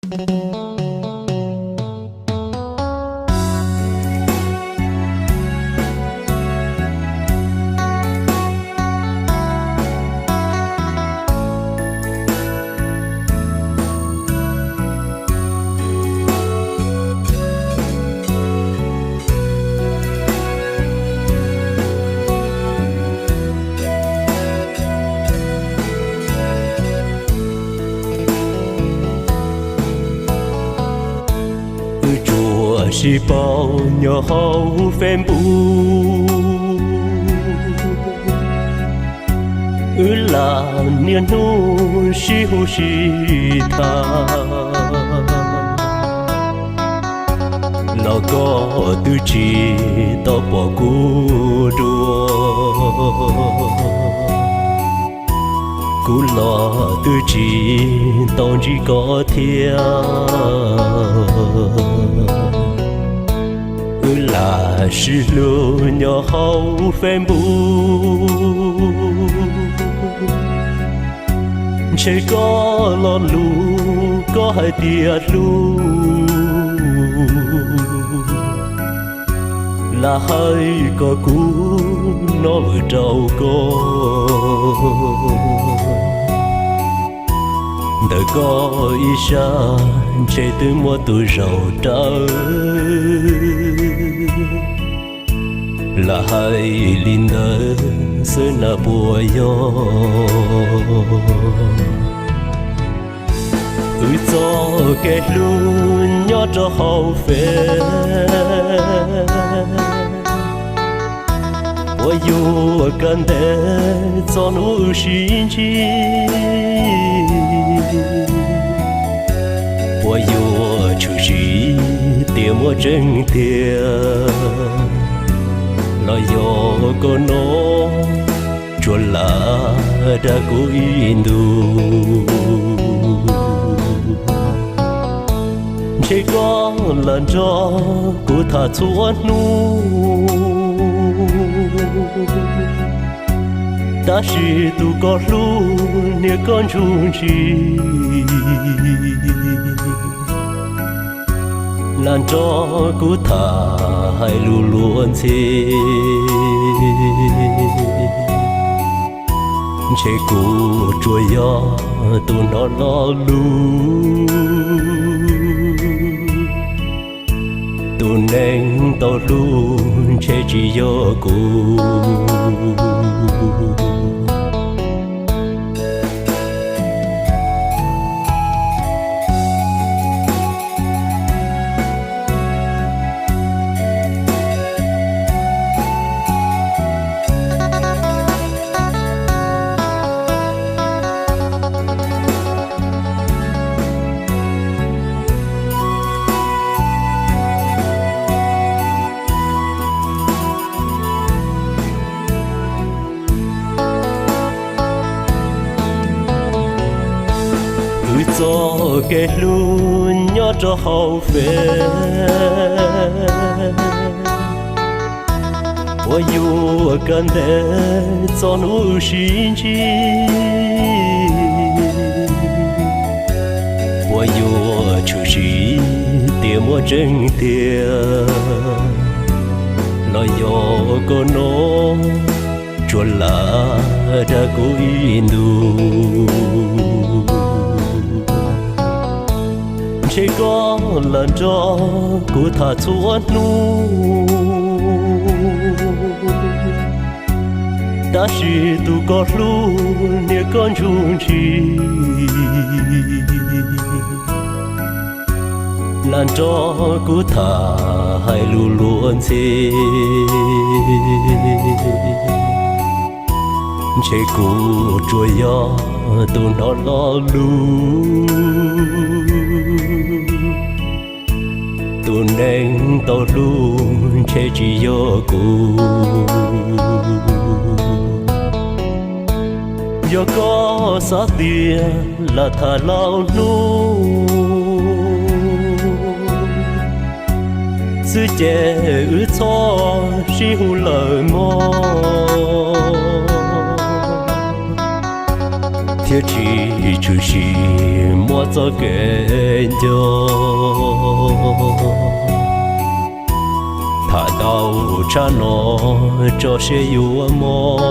Wb tsuas sib paub nyob hauv Facebook, wb lam niaj hnub sib hu sib tham, los koj twb tsis tau pom kuv dua. Kuv los twb tsis tau ntsib koj thiab. Wb lam sib hlub nyob hauv Facebook, ntshe koj lo lus koj hais tias hlub, lam hais kom kuv nov vwm rau koj. Ntawm koj ib sab ntshe twb muaj tus zaum rawv, lam hais li ntawd xwb na puas yog? Wb txoj kev hlub nyob rau hauv Face, puas yuav kawm ntawv txog hnub wb sib ntsib? Puas yuav tshwm sim tias muaj tseeb tiag, los yog koj no tsuas lam dag kuv ib ntus? Ntshe koj lam nrog kuv tham txhua hnub, tab sis tus koj hlub niag koj ntsuj ntsig, lam nrog kuv tham hais lus luag ntxhi. Ntshe kuv tsuas yog tus hnov lo lus, tus neeg tau hlub ntshe tsis yog kuv. Wb txoj kev hlub nyob rau hauv Face, puas yuav kawm ntawv txog hnub wb sib ntsib? Puas yuav tshwm sim tias muaj tseeb tiag, los yog koj no tsuas lam dag kuv ib ntus? Ntshe koj lam nrog kuv tham txhua hnub, tab sis tus koj hlub niag koj ntsuj ntsig, lam nrog kuv tham hais lus luag ntxhi. Ntshe kuv tsuas yog tus hnov lo lus, tus neeg tau hlub ntshe tsis yog kuv. Yog koj xav tias lam tham laus hnub xwb ces wb txhob sib hu lawm mog, thiab tsis tshwm sim muaj txoj kev nco. Tham tau tshaj no, tso siab yuav mob.